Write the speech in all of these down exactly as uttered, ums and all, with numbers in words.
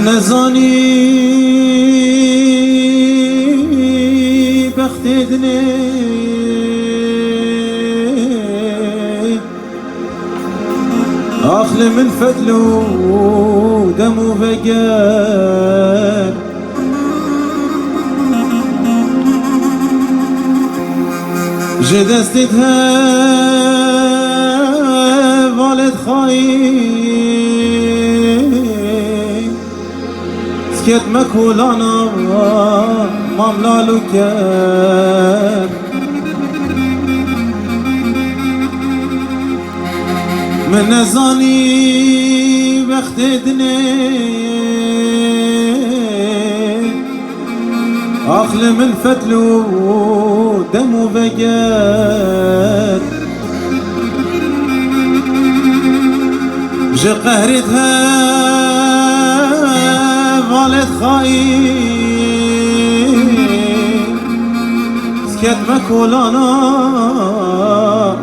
Nezanî bextê dinê, ax li min fetl û dem û veger. Ji destê hevalê xayîn, sket me kolana mam lal û ker. Min nezanî bextê dinê, ax li min fetl û dem û veger. Ji qehrê hevalê xayîn, sket me kolana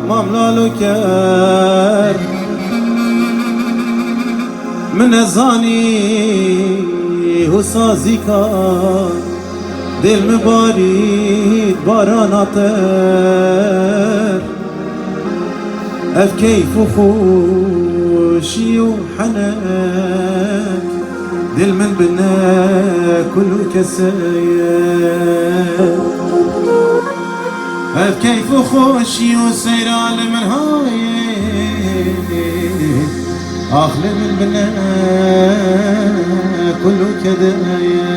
mam lal û ker. Min nezanî wisa zîka dêl min barît barana ter. Ev keyf û xweşî û henek dêl min bine kul û kese ye. Ev keyf û xweşî û seyra li min hayê. Ax li min bine kul û kede ye.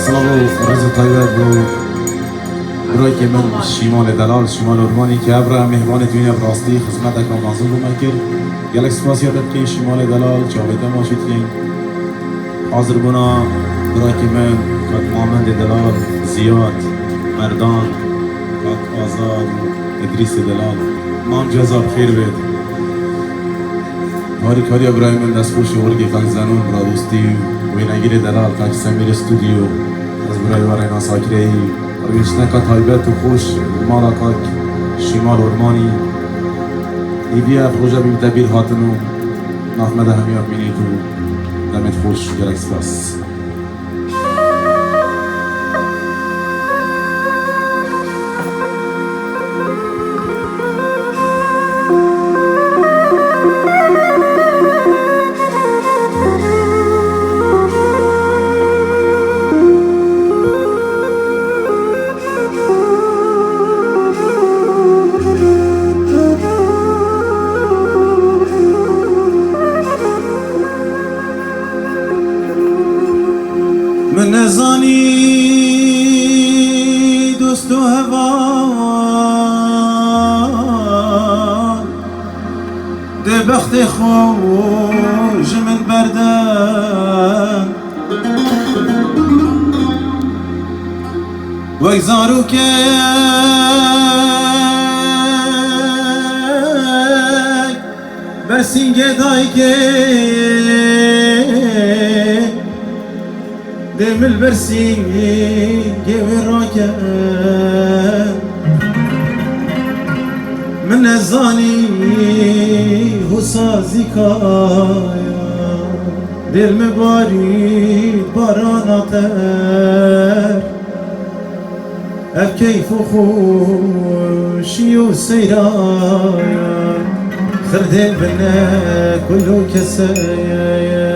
Silav û rêz û taybet bo birayekê min Şîmalê Delal, Şîmal Ormanî, ke evra mêhvanê dînê bi rastî xizmeteka mezin bo me kir. Gelek spasiya te dikin Şîmalê Delal, çavê te maçî dikin. Hazir bûna birayekê min, kak Mamendê Delal, Ziyad, Merdan, kak Azad û Îdrîsê Delal. Mam Ceza bi xêr bêt. Harîkariya birayê min destxweş û wirgê kak Zenon, bira dostî û wênegirê Delal, kak Semîrê Stûdyo. Ez birayê we Rênas Akireyî. Rêniştineka taybet û xweş mala kak Şîmal Ormanî. Îdî ev roja bî te bîr hatin û Nav me de hemiya bimînît û demêt xweş, gelek spas. Min nezanî dost û heval dê bextê xwe ji min berde. Wek zarokek ber sîngê dayikê, dê min li ber sîngê wê rake. Min nezanî wisa zîkaya. Dêl min barî barana ter. Ev keyf û xweşî û seyraya. Xirdê bine kul û keseye.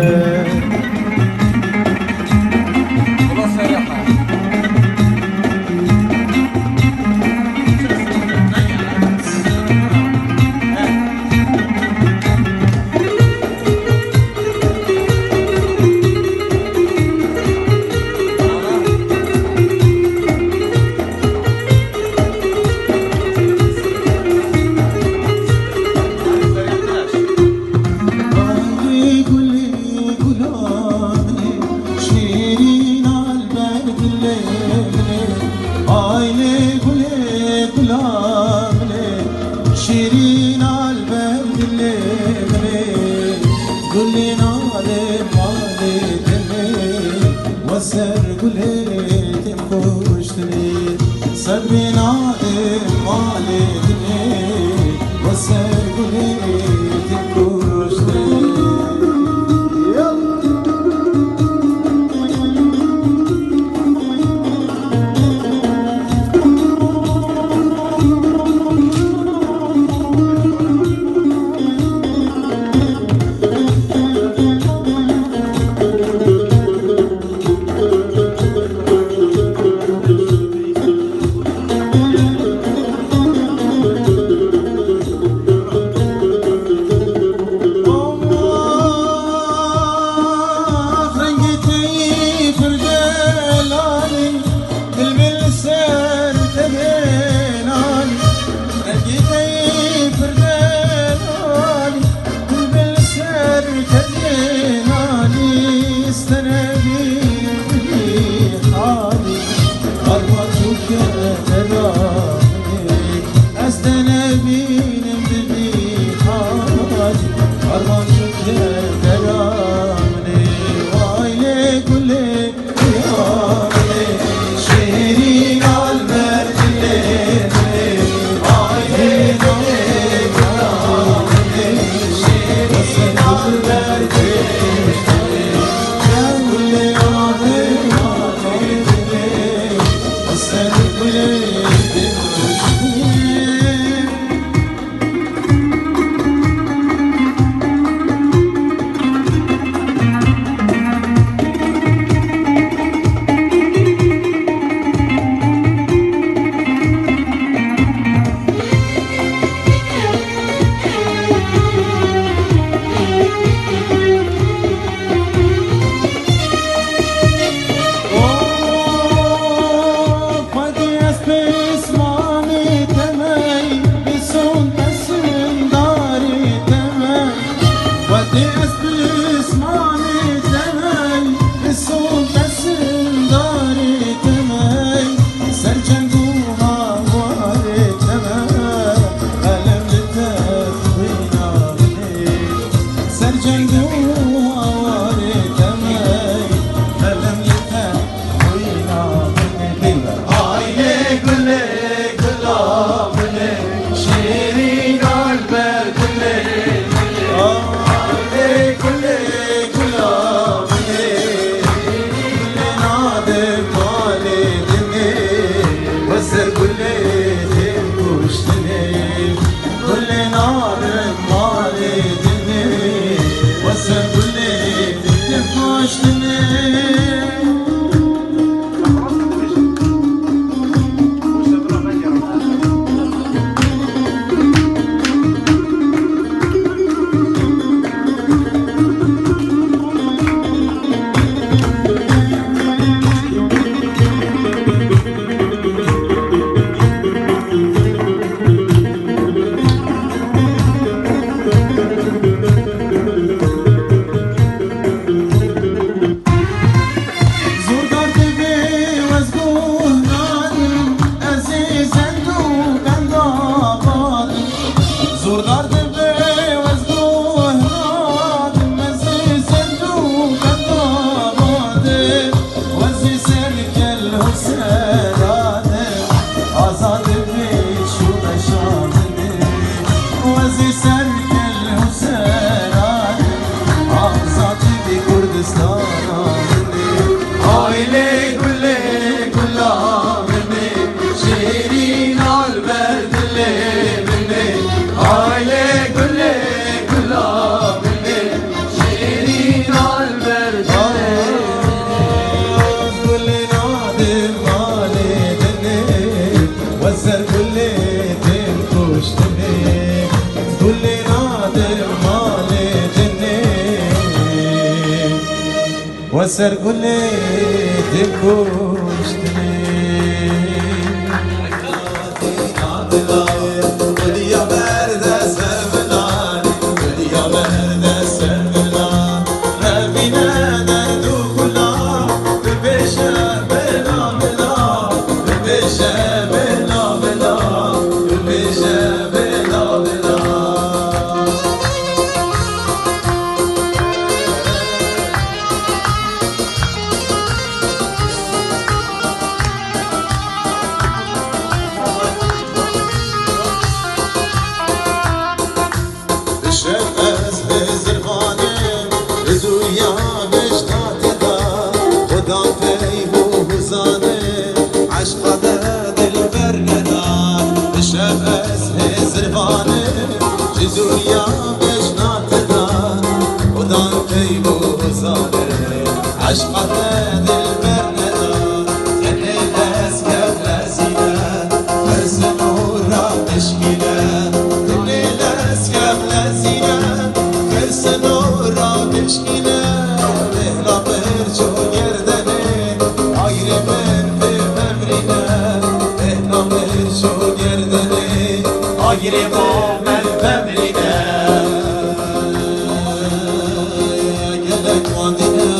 Ay lê gulê gula min ê, şêrîna li ber dilê min ê. Ay lê gulê gula min ê, şêrîna li ber dilê min ê. Gulê nalê malê dilê, we ser gulê têm kuştinê. Sebrê nalê malê dilê, we ser gulê têm kuştinê. Tenebînim bi vî halî, armanc û kederanê. Ez tenebînim bi vî halî, armanc û kederanê. Vay lê gulê, ya lê, şêrîn al ber dilê min. Vay lê gulê, ya lê, şêrîn al ber dilê min. Xwedî ez pismanî temey, pisûn pesûn darî temey. Xwedî ez pismanî temey, pisûn pesûn darî temey. Ser ceng û hawarê temey, qelem li texwîna min ê. Ser ceng û hawarê temey, qelem li texwîna min ê. Ay lê gulê gula min ê, şêrîn al ber gulê min ê. Ay lê gulê gula min ê, gulê nadir malê din ê. We ser gulê têm kuştinê, gulê nadir malê din ê. We ser gulê têm kuştinê. Zordar divê wez guh nadim, ez ê zend û benda badim. Zordar divê wez guh nadim, ez ê zend û benda badim. Wezî ser kel û seradim, azad divê çû meşa min ê. Wezî ser kel û seradim, azad divê Kurdistana min ê. Ay lê gulê gula min ê, şêrîn al ber dilê min ê. Ay lê gulê gula min ê, şêrîn al ber dilê min ê. Gulê nadir malê din ê, we ser gulê têm kuştinê. Gulê nadir malê din ê, we ser gulê têm kuştinê. Şev ez hizirvanim, li dûriya bejna te da, xudan peyv û huzane, eşqa te dilber neda. Şev ez hizirvanim, li dûriya bejna te da, xudan peyv û huzane, eşqa te dilber neda. Tenê lezgev lezîne, her sinora dişkîne. Tenê lezgev lezîne, her sinora dişkîne. Bêhna birço gerdenê, ayrê min pê memrîne. Bêhna birço gerdenê, ayrê bo min memrîne. Gelek wandîne.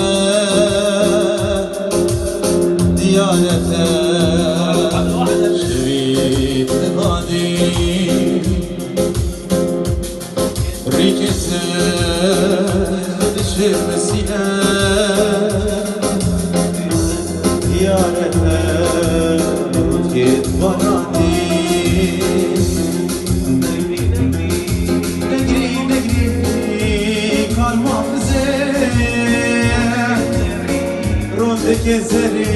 Gezerî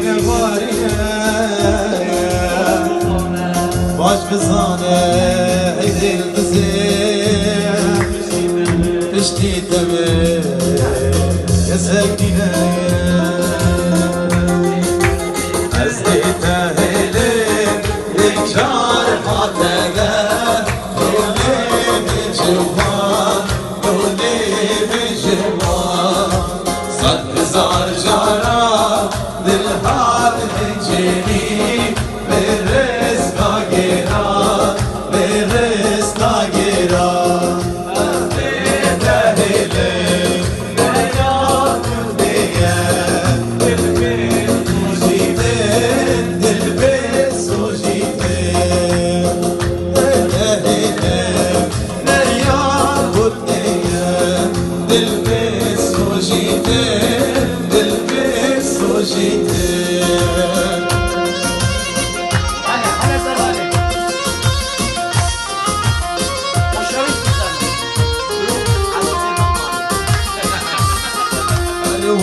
ne bariye, baş bizane ey dil bizê, piştî te ve kesek nîne. Ez dê te hêlê, yek car hatege, hêlê min ciwan, hêlê min ciwan. Sed hezar cara dil hat hincênî, bê rêz nagêra, bê rêz nagêra.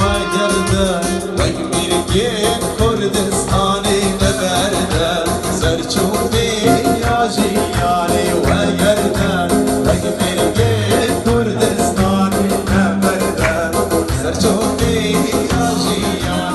Wegerde, wek mîrgên Kurdistanê me berde, ser çûnê ya jiyanê wegerde, wek mîrgên Kurdistanê me berde, ser çûnê ya jiyanê.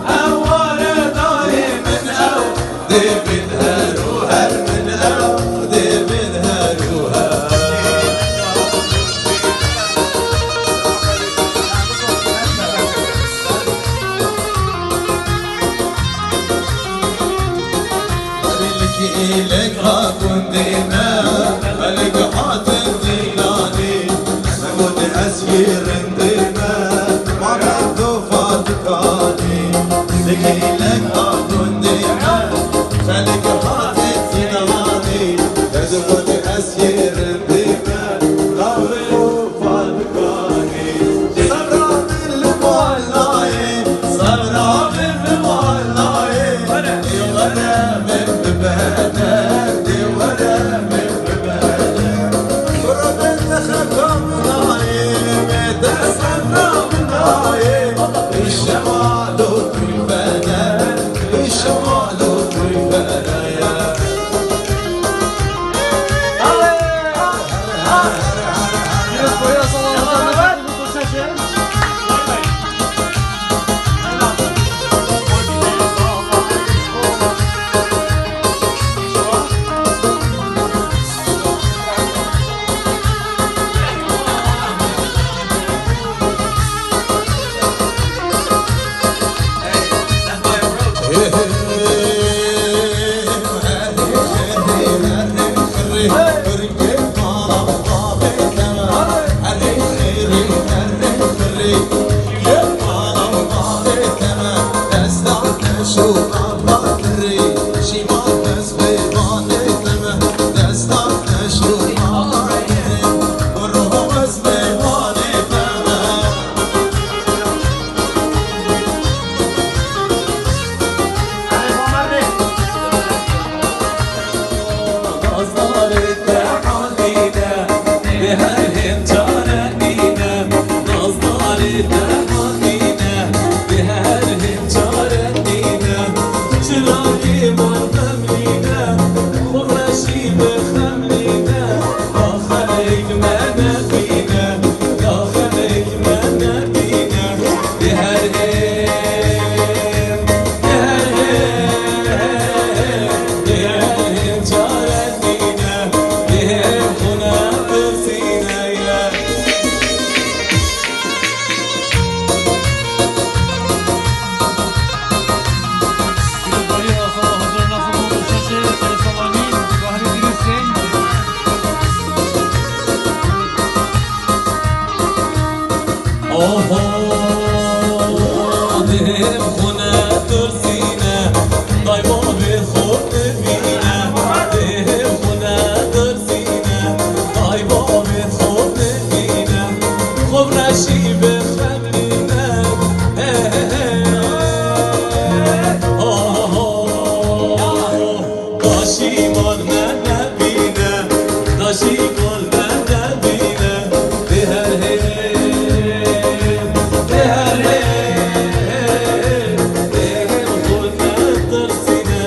Eware dayê min ew, dê bin her û her min ew, dê bin her û her. Belkî îlek ha gundê me, belkî hatin dîlanê. Min got ez yê rindê me, ma rendo fatikanê. Lek îlek ha gundê me, belkî hatin dîlanê. Ez got ez yê rindê me, ma rendo fatikanê. Sebra min li malayê, sebra min li malayê. Dê were min bibene, dê were min bibene. Kuro min li xebra min nayê, wê de sebra min nayê. Şema do kulfene, Oho, dêm xwe netirsîne, dayva bê xwe dibîne. Dêm xwe netirsîne, dayva bê xwe dibîne. Xwe bi reşî bixemlîne. He, he, he. Oho. Daşî mal me nebîne, daşî mal me nebîne, dê her hê, dê her hê, dê her xwe netirsîne.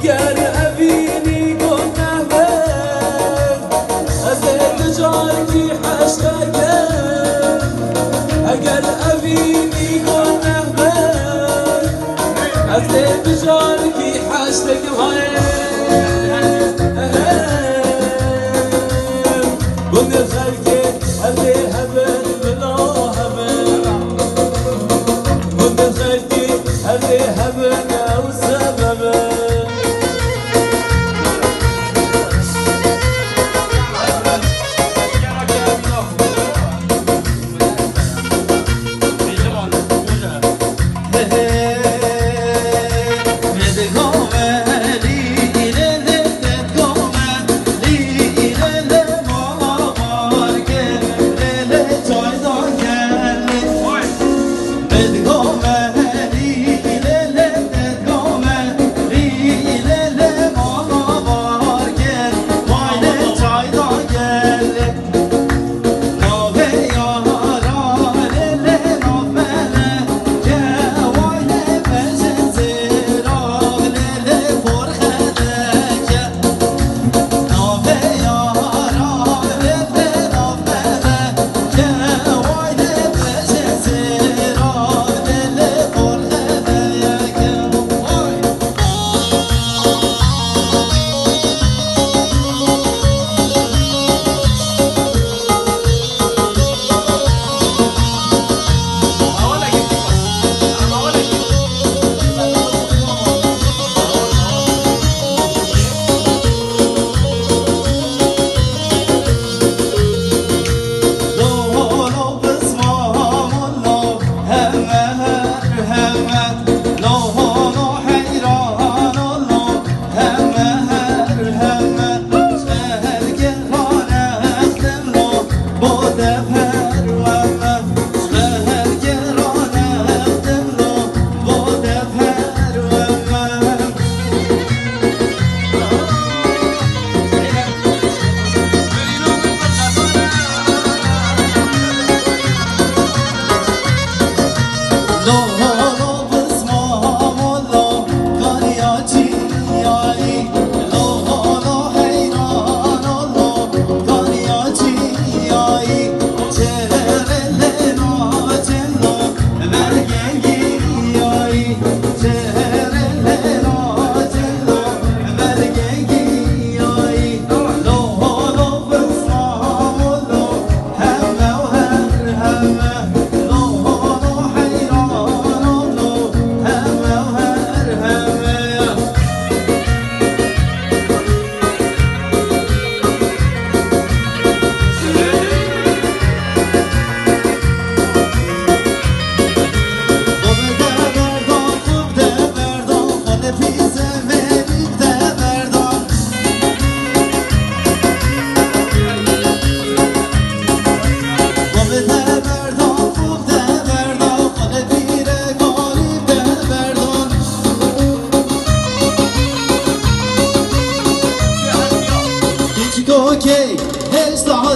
Heger evînî guneh be, ez ê tu carekî heşteke. Heger evînî guneh be, ez ê tu carekî heşteke. Vay. Gundê xelkê ev ê hebin, bila hebin. Gundê xelkê ev ê hebin, ew sebeb in.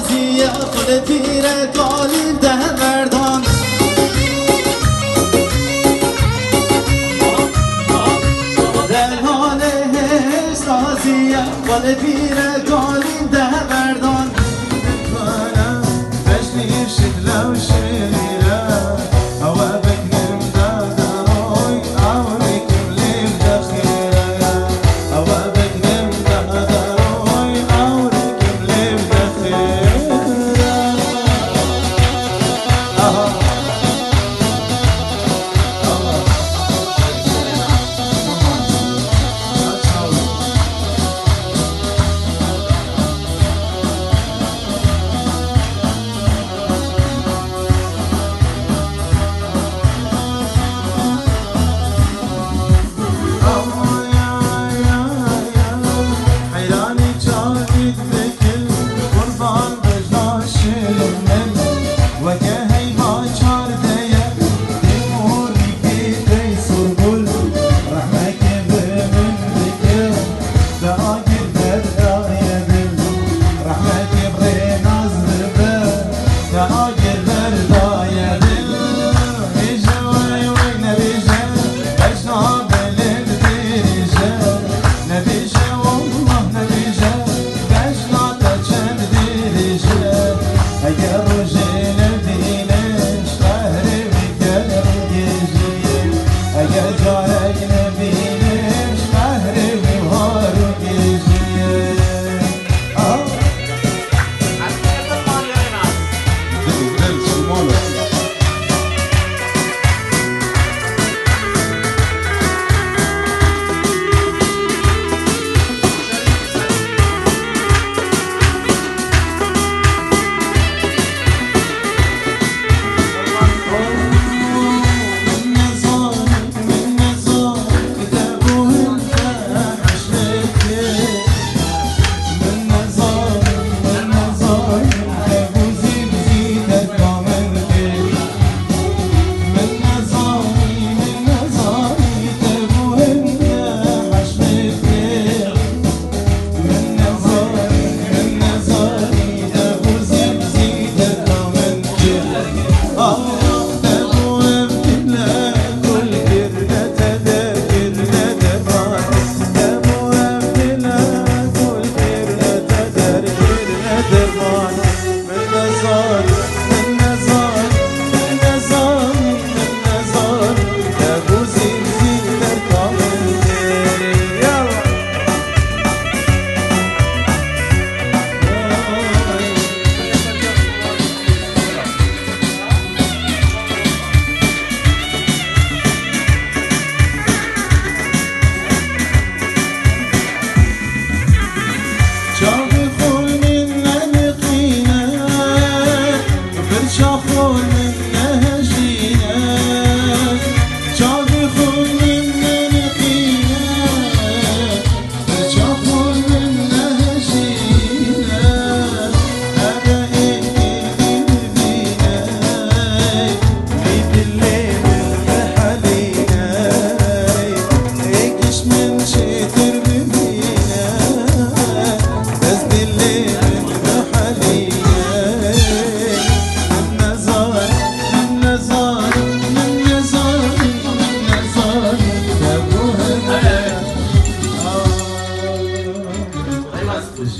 Ziya xwe pîre kalî de merdan. Delhanê hêşta ziya xwe pîre kalî